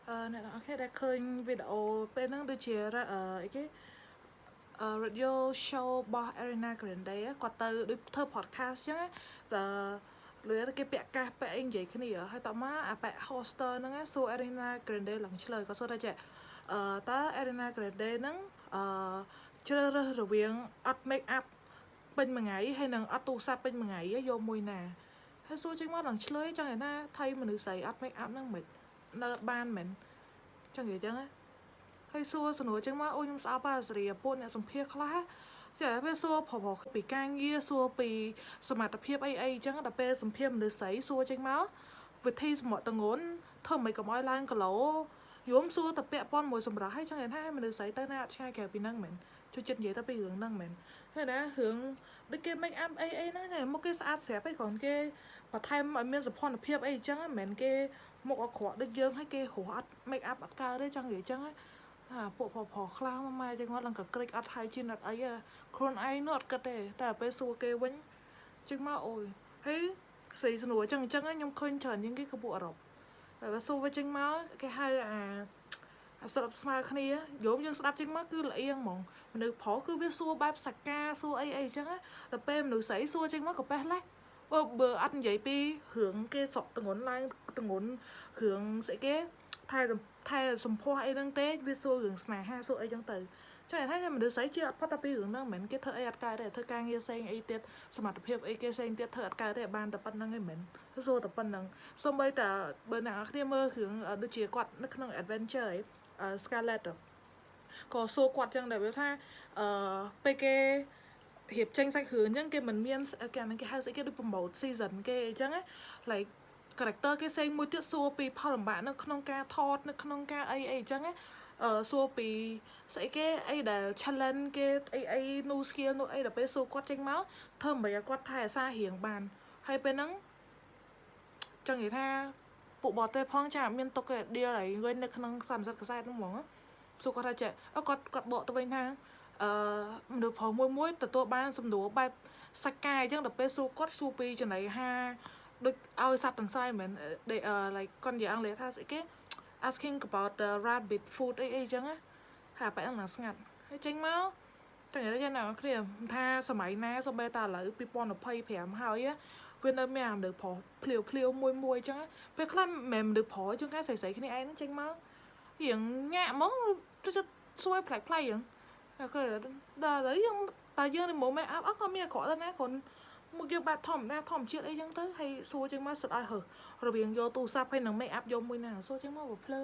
អ្នកទាំងអស់គ្នាដែលឃើញវីដេអូពេលហ្នឹងដូចជាអីគេradio show របស់ Ariana Grande គាត់ទៅដូចធ្វើ podcast ចឹងតើឬគេពាក់កាសពាក់អីនិយាយគ្នាហើយតមកអាពាក់ hoster ហ្នឹងសួរ Ariana Grande ឡើងឆ្លើយគាត់សួរថាចេះតើ Ariana Grande ហ្នឹងជ្រើសរើសរវាងអត់ make up ពេញមួយថ្ងៃហើយនឹងអត់ទូរស័ព្ទពេញមួយថ្ងៃយកមួយណាហើយសួរចេញមកឡើងឆ្លើយចង់និយាយថាថៃមនុស្សស្រីអត់ make up ហ្នឹងមិននៅបានមែនចង់និយាយចឹងណាហើយសួរសំណួរចឹងមកអូខ្ញុំស្អប់អាសេរីពួកអ្នកសម្ភារខ្លះចាពេលសួរប្រុសៗពីការងារសួរពីសមត្ថភាពអីអីចឹងដល់ពេលសម្ភារមនុស្សស្រីសួរចេញមកវិធីសម្រក់ទងន់ធ្វើមិនកុំឲ្យឡើងគីឡូយមសួរតែពាក់ព័ន្ធមួយសម្រាប់ហើយចង់និយាយថាមនុស្សស្រីទៅណាអត់ឆ្ងាយក្រៅពីហ្នឹងមែនជួយចិត្តនិយាយទៅពីរឿងហ្នឹងមែនហើយណារឿងដូចគេ make up អីអីហ្នឹងមុខគេស្អាតស្រាប់អីគ្រាន់គេបន្ថែមឲ្យមានសោភ័ណភាពអីចឹងមិនមែនគេមុខអាក្រក់ដូចយើងហើយគេរស់អត់ make up អត់កើតទេចង់និយាយចឹងអាពួកប្រុសប្រុសខ្លះមកម៉ែចឹងគាត់ឡើងក៏ក្រិចអត់ hygiene អត់អីខ្លួនឯងនោះអត់គិតទេតែពេលសួរគេវិញចឹងមកអូយហើយស្រីស្នួរចឹងអញ្ចឹងខ្ញុំឃើញច្រើនជាងគេគឺពួកអឺរ៉ុបតែបើសួរវិញចឹងមកគេហៅអាស្រុតស្មើគ្នាយមយើងស្ដាប់ចឹងមកគឺល្អៀងហ្មងមនុស្សប្រុសគឺវាសួរបែបសកាសួរអីអីចឹងដល់ពេលមនុស្សស្រីសួរចឹងមកក៏ប៉េះលេះបើអត់និយាយពីរឿងគេសុកតងន់ឡើងតងន់រឿងស្អីគេថែថែសម្ផស្សអីហ្នឹងទេវាសួររឿងស្នេហាសួរអីចឹងទៅចាថាមនុស្សស្រីជាអត់ផុតតែពីរឿងហ្នឹងមិនមែនគេធ្វើអីអត់កើតទេធ្វើការងារផ្សេងអីទៀតសមត្ថភាពអីគេផ្សេងទៀតធ្វើអត់កើតទេបានតែប៉ុណ្្នឹងឯងមិនសួរតែប៉ុណ្្នឹងសូម្បីតែបើអ្នកនរគ្នាមើលរឿងដូចជាគាត់នៅក្នុង adventure អី Scarlett ក៏សួរគាត់ចឹងដែរវាថាពេលគេរៀបចេញសាច់រឿងអញ្ចឹងគេមិនមានគេអាហ្នឹងគេហៅស្អីគេដូច promote season គេអញ្ចឹងណា like character គេផ្សេងមួយទៀតសួរពីផលលំបាកនៅក្នុងការថតនៅក្នុងការអីអីអញ្ចឹងណាសួរពីស្អីគេអីដែល challenge គេអីអី new skill នោះអីដល់ពេលសួរគាត់ចេញមកធ្វើមិនឲ្យគាត់ថែអាសារៀងបានហើយពេលហ្នឹងចង់និយាយថាពួកបរទេសផងចាមានទុកគេ deal ហើយវិញនៅក្នុងសន្និសីទកសែតហ្នឹងហ្មងសួរគាត់ថាចេះគាត់គាត់បកទៅវិញថាមនុស្សប្រុសមួយមួយទទួលបានសំណួរបែបសាច់កាយអញ្ចឹងដល់ពេលសួរគាត់សួរពីចំណីហាដូចឲ្យសត្វទន្សាយមិនមែន like គាត់និយាយអង់គ្លេសថាស្អីគេ asking about the rabbit food អីអីចឹងណាហើយបែបហ្នឹងស្ងាត់ហើយចេញមកតែនិយាយយ៉ាងណាគ្នាថាសម័យណាសូម្បីតែឥឡូវ2025ហើយវានៅមានអាមនុស្សប្រុសភ្លាវភ្លាវមួយមួយចឹងពេលខ្លះមិនមែនមនុស្សប្រុសជួនកាលស្រីស្រីគ្នាឯងហ្នឹងចេញមករៀងញាក់ហ្មងទៅសួរប្លែកប្លែករៀងតែគេដល់ឥឡូវយើងតែយើងនេះមក make up អត់ក៏មានអាក្រក់ដែរណាគ្រាន់មកយើងបែបធម្មតាធម្មជាតិអីចឹងទៅហើយសួរចឹងមកសិតឲ្យរើសរវាងយកទូរស័ព្ទហើយនឹង make up យកមួយណាសួរចឹងមកវាភ្លើ